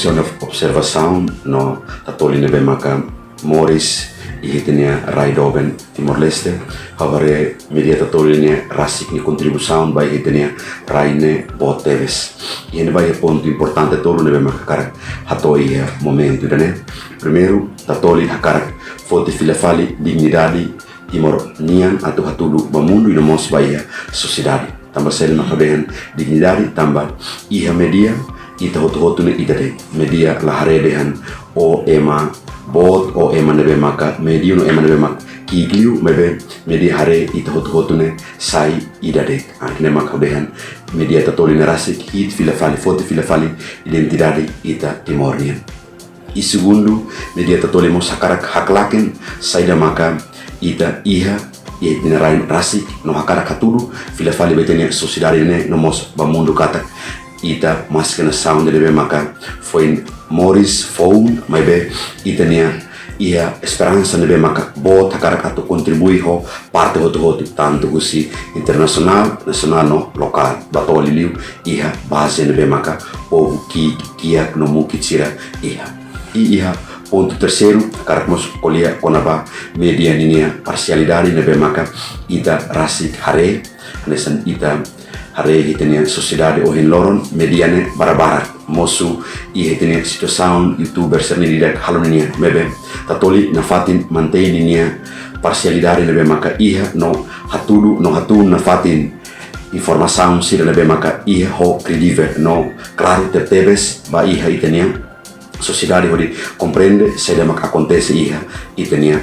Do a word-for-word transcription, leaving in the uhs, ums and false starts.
Zona observasaun no Tatoli ne'ebé maka moris iha ita-nia rai doben Timor-Leste, ha'u haree média Tatoli nia rasik nia kontribuisaun ba iha ita-nia rai ne'e boot tebes. Iha ne'ebá iha pontu importante tolu ne'ebé maka hakarak hato'o iha momentu ida-ne'e. Primeiru, Tatoli hakarak foti fila fali dignidade Timor nian atu hatudu ba mundu i no mós ba iha sosiedade. Tanba saida mak ha'u dehan dignidade? Tanba iha média ita hotu-hotu ne'e ida de'it. Média la haree dehan ó ema boot, ó ema ne'ebé maka mediu no ema ne'ebé maka ki'ik liu, maibé média haree ita hotu-hotu ne'e sai ida de'it. Ah, ne'e mak ha'u dehan média Tatoli ne'e rasik hi'it fila fali, foti fila fali identidade ita Timor nian. I segundu, média Tatoli mós hakarak haklaken saida maka ita iha, iha ita-nia rai rasik no hakarak hatudu fila fali ba ita-nia sosiedade ne'e no mós ba mundu katak ita maski nasaun ida ne'ebé maka foin moris foun, maibé ita-nia iha esperansa ne'ebé maka boot hakarak atu kontribui ho parte hotu-hotu, tantu husi internasionál, nasionál no lokál. Ba to'o liuliu iha baze ne'ebé maka povu ki'ik, kiak no mukit sira iha. I iha pontu terseiru, hakarak mós ko'alia kona-ba média ninia parsialidade ne'ebé maka ita rasik haree, hanesan ita haree ita-nia sosiedade ohin loron, média ne'e barak-barak mosu iha ita-nia situasaun youtuber sira-ne'e ida halo ninia, maibé Tatoli nafatin mantein ninia parsialidade ne'ebé maka iha no hatudu no hatún nafatin informasaun sira ne'ebé maka iha ho kredivel no klaru tebetebes ba iha ita-nia sosiedade hodi komprende saida mak akontese iha ita-nia